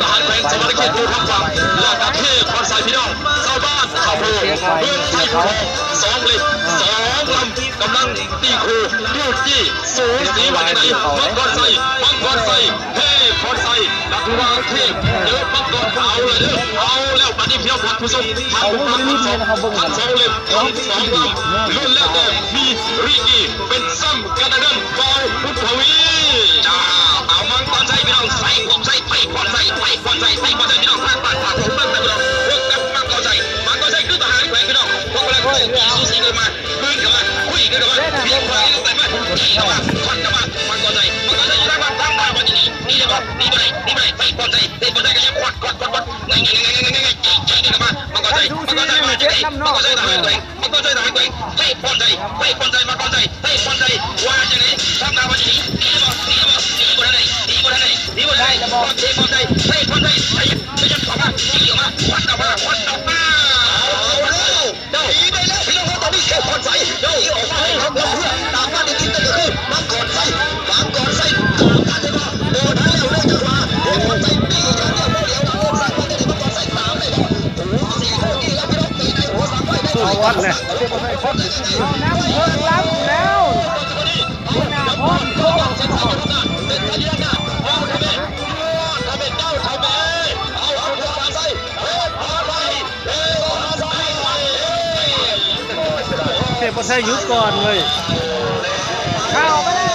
ທະຫານແຂວງສະຫວັນນະເຂດ ຜູ້ທຳຝັ່ງ ແລະກະເທພອນໄຊ ພີ່ນ້ອງຊາວບ້ານ ເຂົ້າໂພ ເມືອງໄຊພູທອງ ສອງເຫຼັ້ມ ສອງລຳ ກຳລັງຕີໂຄ ຈູ້ຈີ້ ສູສີວ່າຈັ່ງໃດ ມັງກອນໄຊ ມັງກອນໄຊ ເທພອນໄຊ ລະຖືວ່າເທບເຈີມັງກອນ ເອົາລະເດີ ເອົາແລ້ວ ບັດນີ້ພີ່ນ້ອງທ່ານຜູ້ຊົມ ທາງຜູ້ປາກສອງ ທັງສອງເຫຼັ້ມ ທັງສອງລຳ ລຸ້ນແລ້ວແຕ່ມີຣີກີ ເປັນຊ້ຳກັນເດີ ບ່າວບຸນທະວີ ຈ້າ ເອົາມັງກອນໄຊ ພີ່ນ້ອງ ໄຊພອນໄຊ ໄຊພອນໄຊ ໄຊພອນໄຊ ໄຊພອນໄຊ ພີ່ນ້ອງ ທາງບ້ານ ທາງເມືອງ ພີ່ນ້ອງ ພົບກັບມັງກອນໄຊ ມັງກອນໄຊຄືທະຫານແຂວງ ພີ່ນ້ອງ ພວກກຳລັງໂຕ້ກີ້ສູສີກັນມາ ຄືນເຂົ້າມາ ຄຸຍກັນເຂົ້າມາ ຍິງໄປຍິງໄປມາ ຈີ້ເຂົ້າມາ ຄວັດເຂົ້າມາ ມັງກອນໄຊ ມັງກອນໄຊຢູ່ທາງບ້ານ ທາງບ້ານວ່າຊິໜີ ໜີໄດ້ບໍ່ ໜີບໍ່ໄດ້ ໜີບໍ່ໄດ້ ໄຊພອນໄຊ ໄຊພອນໄຊກໍຍັງຄວັດ ຄວັດ ຄວັດ ໄງ ໄງ ໄງ ຈີ້ກັນເຂົ້າມາ ມັງກອນໄຊ ມັງກອນໄຊມາຈັ່ງໃດ ມັງກອນໄຊທະຫານແຂວງ ມັງກອນໄຊທະຫານແຂວງ ໄຊພອນໄຊ ໄຊພອນໄຊ ມັງກອນໄຊ ໄຊພອນໄຊ ວ່າຈັ່ງໃດ ທຳທ່າວ່າຊິໜີ ໜີບໍ່ ໜີບໍ່ ໜີບໍ່ທັນໄດ້ ໜີບໍ່ທັນໄດ້ ໜີບໍ່ທັນໄດ້ ຄວັດ ໄຊພອນໄຊ ໄຊພອນໄຊ ໄຊ ຂະຫຍັບເຂົ້າມາ ຈີ້ເຂົ້າມາ ຄວັດເຂົ້າມາ ຄວັດເຂົ້າມາ ເອົາແລ້ວ ໜີໄປແລ້ວ ພີ່ນ້ອງ ຕອນນີ້ເທພອນໄຊ ໜີອອກມາໃຫ້ເຮົາເພື່ອຕາມມາຕິດໆກັນກໍຄືມັງກອນໄຊ ມັງກອນໄຊຕາມມາ ແຕ່ວ່າບໍ່ທັນແລ້ວ ເນື່ອງຈາກວ່າເທພອນໄຊຕີຢ່າງດຽວ ບໍ່ດຽວລະ ໂອ້ ໃສ່ມາແຕ່ໃດ ມັງກອນໄຊຕາມໄດ້ບໍ່ ໂອ້ ສີ່ໂມງນີ້ແລ້ວ ພີ່ນ້ອງ ຕີໃນຫົວສາມຮ້ອຍ ໄດ້ ເອົາວັດແຫຼະ ເອົານຳເພິ່ນລຳແລ້ວ ຫົວໜ້າພ້ອມ ເປັນໄທຢູ່ດ້ານໜ້າ ເອົາທຳເບ ທຳເບ ເຈົ້າທຳເບ ເອົາ ເອົາ ເທພອນໄຊ ເທພອນໄຊ ເທພອນໄຊ ຢຸດກ່ອນເວີຍ ເຂົ້າໄປແລ້